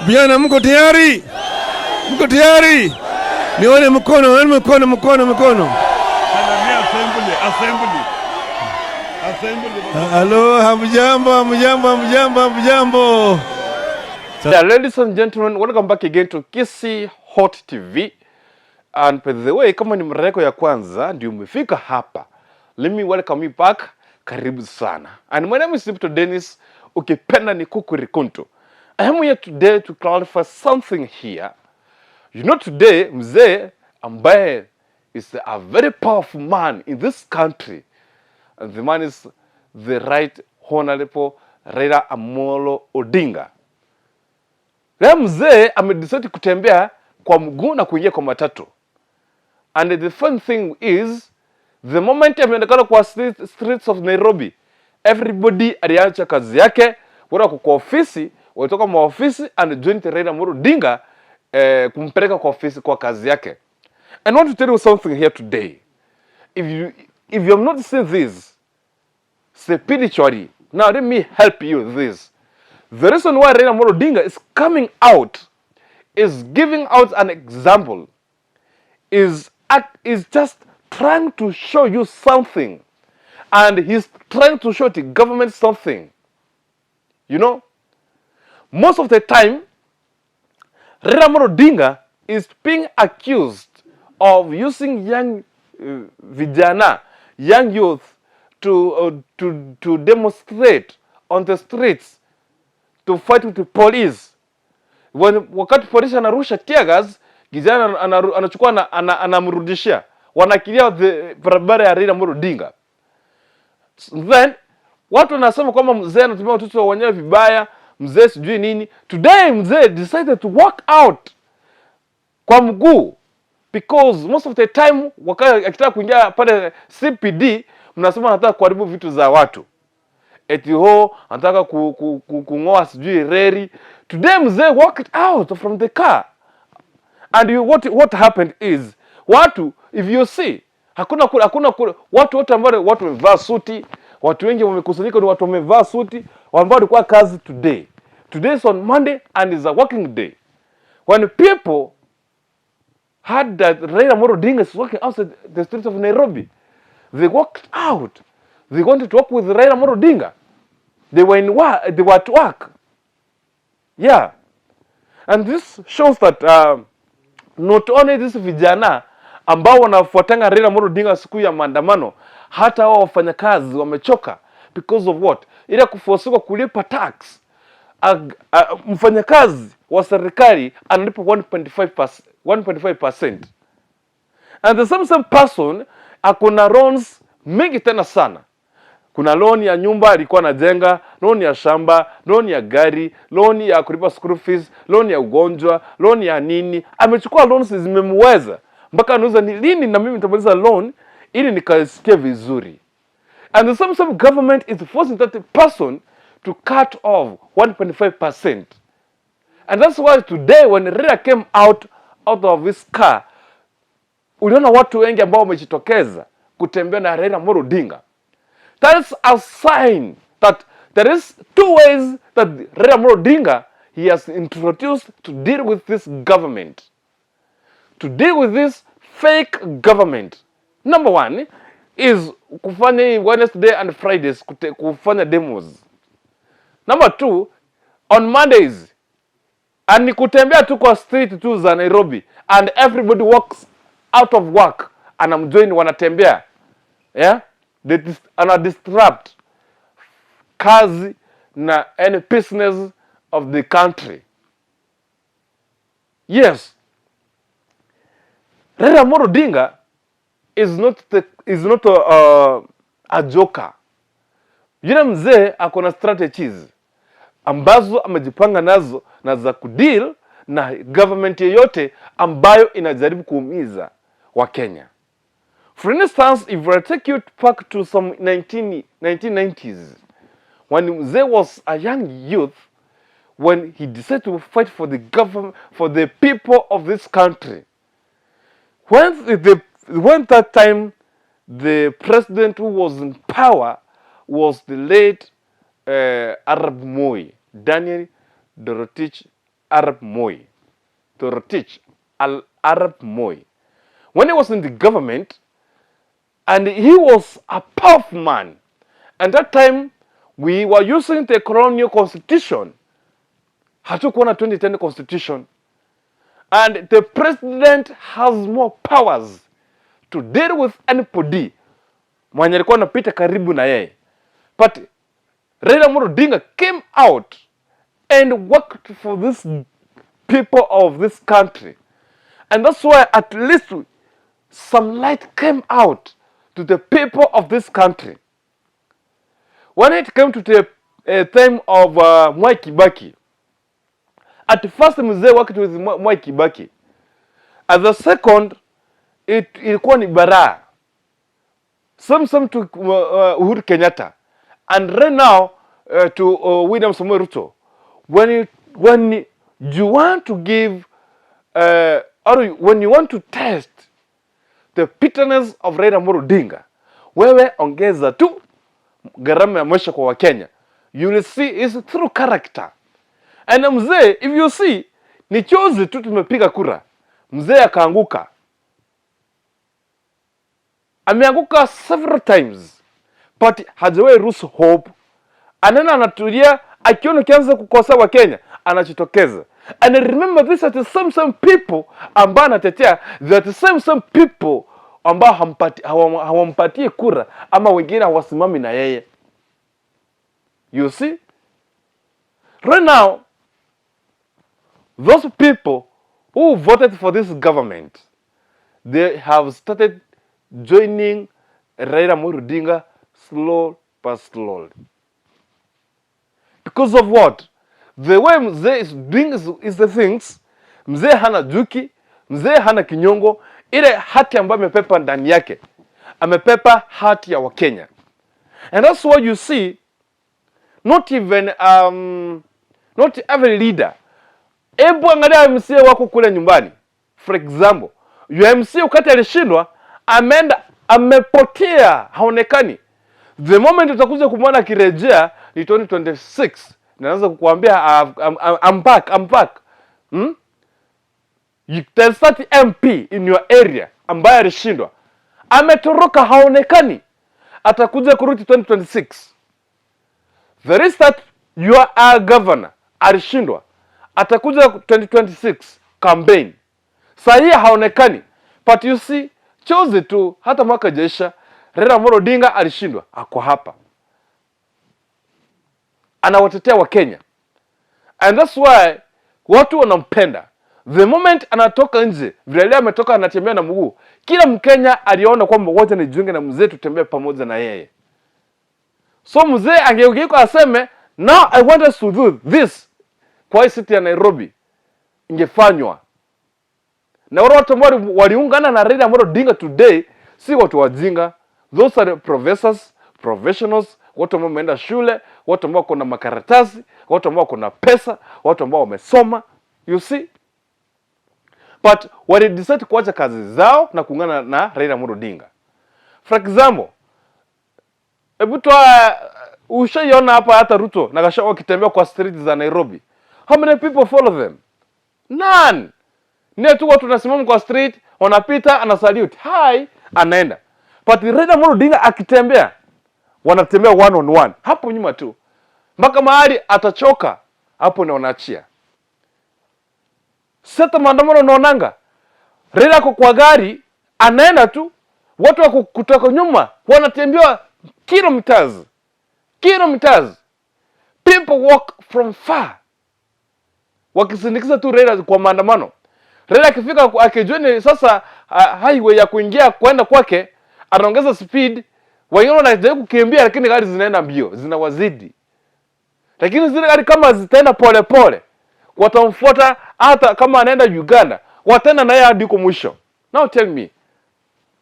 Vijana, mko tayari? Mko tayari? Nione mkono, nione mkono, mkono, mkono. Salamia assembly, assembly. Assembly. Halo, hamjambo, hamjambo, hamjambo, hamjambo. Yeah, ladies and gentlemen, welcome back again to Kisii Hot TV. And by the way, kama ni mara yako ya kwanza ndio umefika hapa, let me welcome you back. Karibu sana. And my name is Zipto Dennis, ukipenda ni Kuku Rikunto. I am here today to clarify something here. Today mzee ambaye is a very powerful man in this country. And the man is the Right Honorable Raila Amolo Odinga. Leo mzee amedecide kutembea kwa mguu na kuingia kwa matatu. And the fun thing is, the moment ameonekana kwa streets of Nairobi, everybody aliacha kazi yake, wale wako kwa ofisi, walitoka maofisi and joined Raila Amolo Odinga kumpeleka kwa ofisi kwa kazi yake. And I want to tell you something here today. If you have not seen this spiritually, now let me help you with this. The reason why Raila Amolo Odinga is coming out is giving out an example, is just trying to show you something, and he's trying to show the government something. Most of the time, Raila Amolo Odinga is being accused of using young vijana, young youth, to demonstrate on the streets to fight with the police. When, wakati polisi anarusha tear gas, kijana anachukua na anamrudishia, wanaclear the barabara ya Raila Amolo Odinga. Then watu wanasema kwamba mzee anatumia watoto wenyewe vibaya, mzee sijui nini. Today mzee decided to walk out kwa mguu because most of the time wakati akitaka kuingia pale CBD mnasema anataka kuharibu vitu za watu, eti ho anataka kung'oa sijui reli. Today mzee walked out from the car and what happened is, watu, if you see, hakuna watu wote ambao watu wamevaa suti, watu wengi wamekusanyika ni watu wamevaa suti ambao walikuwa kazi today. Today is on Monday and is a working day. When people heard that Raila Amolo Odinga is walking outside the streets of Nairobi, they walked out. They wanted to work with Raila Amolo Odinga. They were in work, they were at work. Yeah. And this shows that not only this vijana ambao wanafuatanga Raila Amolo Odinga siku ya maandamano, hata hao wafanyakazi wamechoka because of what? Ile kuforciwa kulipa tax. Mfanyakazi wa serikali analipa 1.5%, 1.5%. And the same person akona loans mingi tena sana. Kuna loan ya nyumba alikuwa anajenga, loan ya shamba, loan ya gari, loan ya kulipa school fees, loan ya ugonjwa, loan ya nini. Amechukua loans zimemweza mpaka anauza ni lini na mimi nitamaliza loan ili nikasikie vizuri. And the same government is forcing that person to cut off 1.5%. And that's why today when Raila came out of his car, uliona watu wengi ambao wamejitokeza kutembea na Raila Amolo Odinga. That is a sign that there is two ways that Raila Amolo Odinga, he has introduced to deal with this government. To deal with this fake government. Number one is kufanya hii Wednesday and Fridays kufanya demos. Number two, on Mondays and ni kutembea tu kwa street tu za Nairobi and everybody walks out of work, anamjoin, wanatembea, yeah? Ana disrupt kazi na any business of the country. Yes, Raila Amolo Odinga is not a joker. Yule mzee ako na strategies ambazo amejipanga nazo na za kudeal na government yeyote ambayo inajaribu kuumiza Wakenya. For instance, if I take you back to some 1990s, when mzee was a young youth, when he decided to fight for the government, for the people of this country, when that time the president who was in power was the late Arap Moi, Daniel Toroitich Arap Moi, Toroitich Arap Moi. When he was in the government, and he was a powerful man. And that time we were using the colonial constitution. Hatukuwa na 2010 constitution. And the president has more powers to deal with anybody mwenye alikuwa anapita karibu na yeye. But Raila Amolo Odinga came out and worked for this people of this country. And that's why at least some light came out to the people of this country. When it came to the time of Mwai Kibaki, at first mzee worked with Mwai Kibaki. At the second, it ilikuwa ni baraa. Same to Uhuru Kenyatta. And right now to William Samoei Ruto. When you want to give, or when you want to test the bitterness of Raila Amolo Odinga, wewe ongeza tu gharama ya maisha kwa Wakenya. You will see is through character. And mzee, if you see, ni juzi tu tumepiga kura, mzee akaanguka, ameanguka several times, but hajawahi lose hope. Anaenda anatulia, akiona ukianza kukosa Wakenya anajitokeza. And remember, this are the same people ambao anatetea, they are the same people ambao hawampatie kura ama wengine hawasimami na yeye. You see, right now those people who voted for this government, they have started joining Raila Amolo Odinga slow but slowly. Because of what? The way mzee is doing is the things. Mzee hana chuki, mzee hana kinyongo, ile haki ambayo amebeba ndani yake, amebeba haki ya Wakenya. And that's why you see, not even not every leader. Hebu angalia MCA wako kule nyumbani. For example, your MCA wakati alishindwa, ameenda amepotea, haonekani. The moment utakuja kumwona akirejea ni 2026. Naanza kukuambia, "I'm back, I'm back." There's that MP in your area ambaye alishindwa, ametoroka, haonekani, atakuja kurudi 2026. There is that your governor alishindwa, atakuja 2026 campaign. Saa hii haonekani, but you see, juzi tu, hata mwaka haijaisha, Raila Amolo Odinga alishindwa, ako hapa anawatetea Wakenya, and that's why watu wanampenda. The moment anatoka nje, vile leo ametoka anatembea na mguu, kila Mkenya aliona kwamba wote nijiunge na mzee, tutembee pamoja na yeye. So mzee angegeuka aseme, "Now I want us to do this" kwa hii city ya Nairobi, ingefanywa. Na wale watu ambao waliungana na Raila Amolo Odinga today si watu wajinga. Those are professors, professionals, watu ambao wameenda shule, watu ambao kuna makaratasi, watu ambao kuna pesa, watu ambao wamesoma, you see. But wali decide kuacha kazi zao na kuungana na Raila Amolo Odinga. For example, hebu toa, ushaiona hapa hata Ruto na Gachagua wakitembea kwa street za Nairobi. How many people follow them? None. Ni tu watu wanasimama kwa street, wanapita, ana salute. "Hi," anaenda. But Raila Amolo Odinga akitembea, wanatembea one on one. Hapo nyuma tu. Mpaka mahali atachoka, hapo ndio wanaachia. Sasa maandamano unaonanga. Raila ako kwa gari, anaenda tu, watu wako kutoka nyuma wanatembea kilometers. Kilometers. People walk from far. Wakisindikiza tu Raila kwa maandamano. Raila akifika akijoin sasa highway ya kuingia kwenda kwake, anaongeza speed. Wengine wanajaribu kukimbia, lakini gari zinaenda mbio, zinawazidi. Lakini zile gari kama zitaenda pole pole, watamfuata hata kama anaenda Uganda, wataenda naye hadi huko mwisho. Now tell me,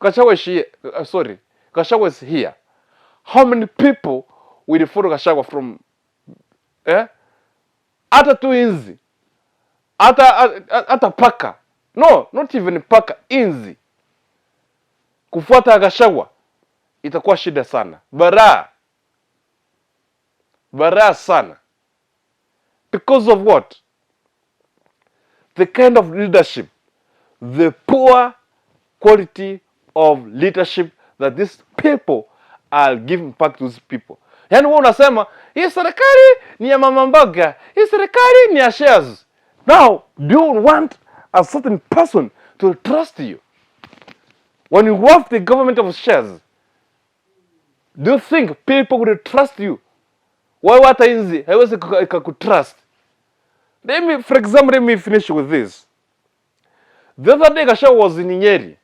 Gachagua is here, sorry, Gachagua is here. How many people will follow Gachagua from, eh? Hata tu inzi, hata paka, no, not even paka, inzi kufuata Gachagua itakuwa shida sana, baraa baraa sana. Because of what? The kind of leadership, the poor quality of leadership that these people are giving back to these people. Yaani wewe unasema hii serikali ni ya mama mboga, hii serikali ni ya shares. Now, do you want a certain person to trust you? When you have the government of shares, do you think people would trust you? Wewe hata inzi haiwezi ikakutrust. Let me, for example, let me finish with this. The other day, Gachagua was in Nyeri.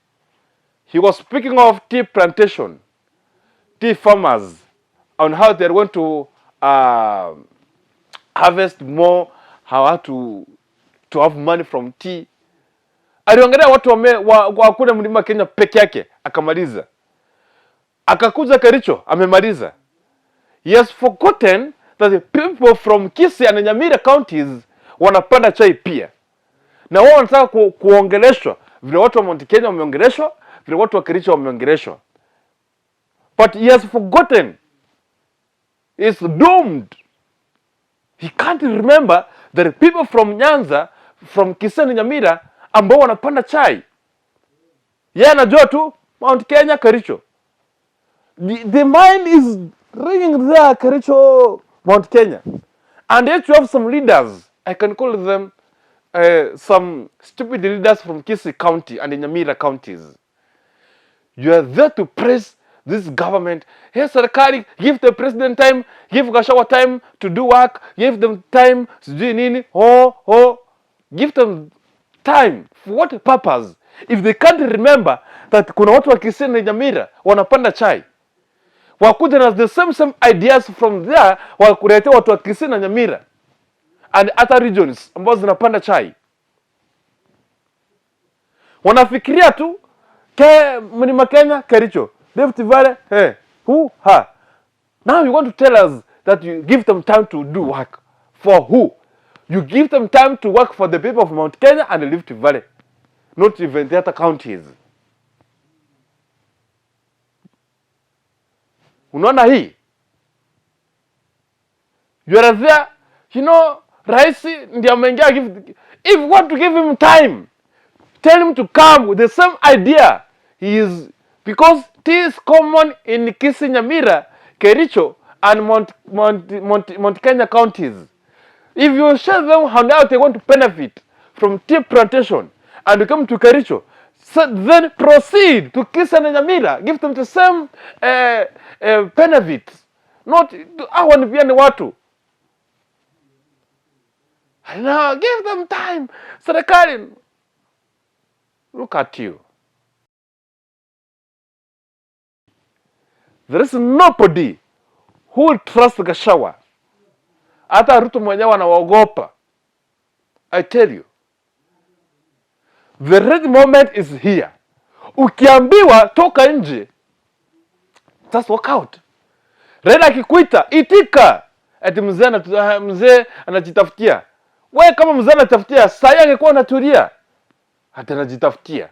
He was speaking of tea plantation, tea farmers, on how they're going to harvest more, how to have money from tea. Aliongelea watu wa kule mlima Kenya peke yake, akamaliza. Akakuja Kericho, amemaliza. He has forgotten that the people from Kisii and Nyamira counties wanapanda chai pia, na wao wanataka kuongeleshwa vile watu wa Mount Kenya wameongeleshwa, vile watu wa Kericho wameongeleshwa, but he has forgotten. He is doomed. He can't remember that people from Nyanza, from Kisii and Nyamira ambao wanapanda chai. Yeye anajua tu Mount Kenya, Kericho. The mind is ringing there, Kericho, Mount Kenya. And yet you have some leaders, I can call them some stupid leaders from Kisii County and Nyamira counties. You are there to praise this government. Hey, serikali, give the president time, give Gachagua time to do work, give them time, sijui nini, ho, ho. Give them time. For what purpose? If they can't remember that kuna watu wa Kisii na Nyamira wanapanda chai, wakuja na the same ideas from there, wakuletea watu wa Kisii na Nyamira and other regions ambazo zinapanda chai. Wanafikiria tu ke Mlima Kenya, Kericho, Rift Valley, hey, who ha. Now you want to tell us that you give them time to do work. For who? You give them time to work for the people of Mount Kenya and the Rift Valley, not even the other counties. Unaona hii? You are there, rais ndiye ameingia. If you want to give him time, tell him to come with the same idea. He is, because tea is common in Kisii, Nyamira, Kericho, and Mount Kenya counties. If you show them how now they want to benefit from tea plantation and you come to Kericho, so then proceed to Kisii and Nyamira, give them the same benefits. Not hawa ni pia ni watu. Now give them time. Serikali, look at you. There is nobody who will trust Gachagua. Hata Ruto mwenyewe anawaogopa. I tell you. The red moment is here. Ukiambiwa toka nje, just walk out. Raila akikuita, itika. Ati mzee anajitafutia. We kama mzee anajitafutia, sasa angekuwa anatulia. Hata anajitafutia.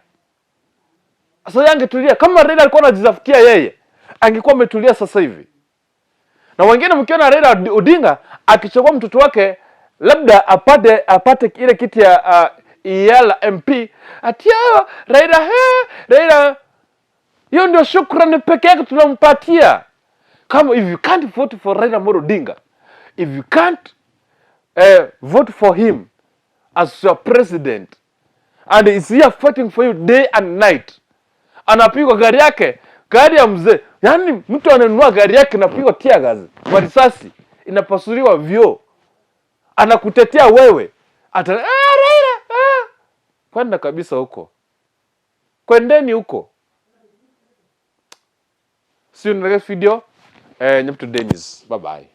Sasa angetulia. Kama Raila alikuwa anajitafutia yeye, angekuwa ametulia sasa hivi. Na wengine mkiona Raila Odinga akichagua mtoto wake labda apate ile kiti ya EALA MP, atia Raila, he, Raila. Hiyo ndio shukrani peke yake tunampatia. Kama if you can't vote for Raila Amolo Odinga, if you can't vote for him as your president, and is here fighting for you day and night, anapigwa gari yake, gari ya mzee. Yaani mtu ananunua gari yake inapigwa tear gas, marisasi, inapasuliwa vioo, anakutetea wewe. Ata, Raila, Kwenda kabisa huko. Kwendeni huko. See you in the next video. Nyamtu Dennis. Bye bye.